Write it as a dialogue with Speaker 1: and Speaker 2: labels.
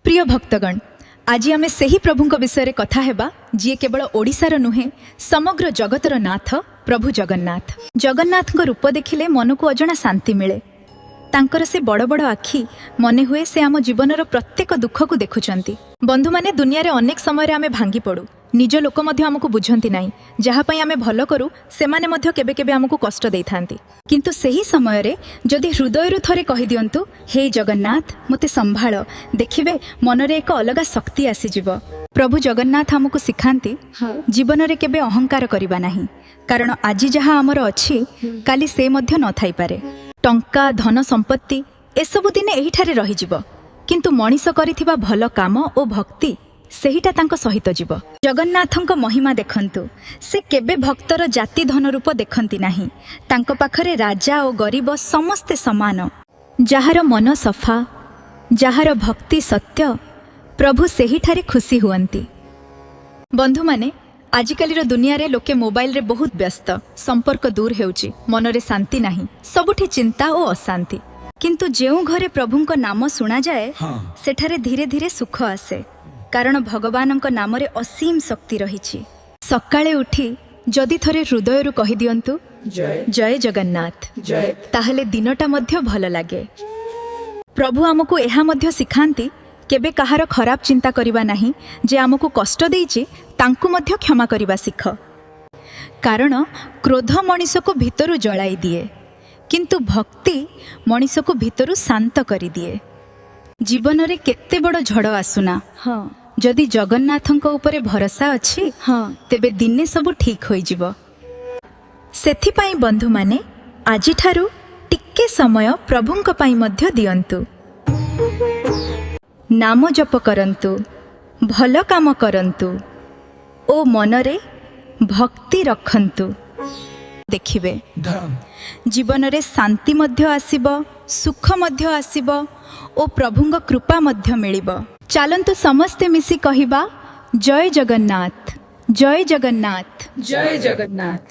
Speaker 1: ପ୍ରିୟ ଭକ୍ତଗଣ, ଆଜି ଆମେ ସେହି ପ୍ରଭୁଙ୍କ ବିଷୟରେ କଥା ହେବା, ଯିଏ କେବଳ ଓଡ଼ିଶାର ନୁହେଁ, ସମଗ୍ର ଜଗତର ନାଥ, ପ୍ରଭୁ ଜଗନ୍ନାଥ। ଜଗନ୍ନାଥଙ୍କ ରୂପ ଦେଖିଲେ ମନକୁ ଅଜଣା ଶାନ୍ତି ମିଳେ। ତାଙ୍କର ସେ ବଡ଼ ବଡ଼ ଆଖି, ମନେ ହୁଏ ସେ ଆମ ଜୀବନର ପ୍ରତ୍ୟେକ ଦୁଃଖକୁ ଦେଖୁଛନ୍ତି। ବନ୍ଧୁମାନେ, ଦୁନିଆରେ ଅନେକ ସମୟରେ ଆମେ ଭାଙ୍ଗି ପଡ଼ୁ। ନିଜ ଲୋକ ମଧ୍ୟ ଆମକୁ ବୁଝନ୍ତି ନାହିଁ। ଯାହା ପାଇଁ ଆମେ ଭଲ କରୁ, ସେମାନେ ମଧ୍ୟ କେବେ କେବେ ଆମକୁ କଷ୍ଟ ଦେଇଥାନ୍ତି। କିନ୍ତୁ ସେହି ସମୟରେ ଯଦି ହୃଦୟରୁ ଥରେ କହିଦିଅନ୍ତୁ, "ହେ ଜଗନ୍ନାଥ, ମୋତେ ସମ୍ଭାଳ", ଦେଖିବେ ମନରେ ଏକ ଅଲଗା ଶକ୍ତି ଆସିଯିବ। ପ୍ରଭୁ ଜଗନ୍ନାଥ ଆମକୁ ଶିଖାନ୍ତି, ଜୀବନରେ କେବେ ଅହଙ୍କାର କରିବା ନାହିଁ, କାରଣ ଆଜି ଯାହା ଆମର ଅଛି, କାଲି ସେ ମଧ୍ୟ ନଥାଇପାରେ। ଟଙ୍କା, ଧନ ସମ୍ପତ୍ତି ଏସବୁ ଦିନେ ଏହିଠାରେ ରହିଯିବ, କିନ୍ତୁ ମଣିଷ କରିଥିବା ଭଲ କାମ ଓ ଭକ୍ତି, ସେହିଟା ତାଙ୍କ ସହିତ ଯିବ। ଜଗନ୍ନାଥଙ୍କ ମହିମା ଦେଖନ୍ତୁ। ସେ କେବେ ଭକ୍ତର ଜାତି, ଧନ, ରୂପ ଦେଖନ୍ତି ନାହିଁ। ତାଙ୍କ ପାଖରେ ରାଜା ଓ ଗରିବ ସମସ୍ତେ ସମାନ। ଯାହାର ମନ ସଫା, ଯାହାର ଭକ୍ତି ସତ୍ୟ, ପ୍ରଭୁ ସେହିଠାରେ ଖୁସି ହୁଅନ୍ତି। ବନ୍ଧୁମାନେ, ଆଜିକାଲିର ଦୁନିଆରେ ଲୋକେ ମୋବାଇଲରେ ବହୁତ ବ୍ୟସ୍ତ। ସମ୍ପର୍କ ଦୂର ହେଉଛି, ମନରେ ଶାନ୍ତି ନାହିଁ, ସବୁଠି ଚିନ୍ତା ଓ ଅଶାନ୍ତି। କିନ୍ତୁ ଯେଉଁ ଘରେ ପ୍ରଭୁଙ୍କ ନାମ ଶୁଣାଯାଏ, ସେଠାରେ ଧୀରେ ଧୀରେ ସୁଖ ଆସେ, କାରଣ ଭଗବାନଙ୍କ ନାମରେ ଅସୀମ ଶକ୍ତି ରହିଛି। ସକାଳେ ଉଠି ଯଦି ଥରେ ହୃଦୟରୁ କହିଦିଅନ୍ତୁ,
Speaker 2: ଜୟ
Speaker 1: "ଜୟ ଜଗନ୍ନାଥ",
Speaker 2: ଜୟ
Speaker 1: ତାହେଲେ ଦିନଟା ମଧ୍ୟ ଭଲ ଲାଗେ। ପ୍ରଭୁ ଆମକୁ ଏହା ମଧ୍ୟ ଶିଖାନ୍ତି, କେବେ କାହାର ଖରାପ ଚିନ୍ତା କରିବା ନାହିଁ। ଯେ ଆମକୁ କଷ୍ଟ ଦେଇଛି, ତାଙ୍କୁ ମଧ୍ୟ କ୍ଷମା କରିବା ଶିଖ, କାରଣ କ୍ରୋଧ ମଣିଷକୁ ଭିତରୁ ଜଳାଇ ଦିଏ, କିନ୍ତୁ ଭକ୍ତି ମଣିଷକୁ ଭିତରୁ ଶାନ୍ତ କରିଦିଏ। ଜୀବନରେ କେତେ ବଡ଼ ଝଡ଼ ଆସୁନା, ଯଦି ଜଗନ୍ନାଥଙ୍କ ଉପରେ ଭରସା ଅଛି, ତେବେ ଦିନେ ସବୁ ଠିକ୍ ହୋଇଯିବ। ସେଥିପାଇଁ ବନ୍ଧୁମାନେ, ଆଜିଠାରୁ ଟିକେ ସମୟ ପ୍ରଭୁଙ୍କ ପାଇଁ ମଧ୍ୟ ଦିଅନ୍ତୁ। ନାମ ଜପ କରନ୍ତୁ, ଭଲ କାମ କରନ୍ତୁ ଓ ମନରେ ଭକ୍ତି ରଖନ୍ତୁ। ଦେଖିବେ,
Speaker 2: ଧାମ
Speaker 1: ଜୀବନରେ ଶାନ୍ତି ମଧ୍ୟ ଆସିବ, ସୁଖ ମଧ୍ୟ ଆସିବ ଓ ପ୍ରଭୁଙ୍କ କୃପା ମଧ୍ୟ ମିଳିବ। ଚାଲନ୍ତୁ ସମସ୍ତେ ମିଶି କହିବା, ଜୟ ଜଗନ୍ନାଥ, ଜୟ ଜଗନ୍ନାଥ।
Speaker 2: ଜୟ ଜଗନ୍ନାଥ।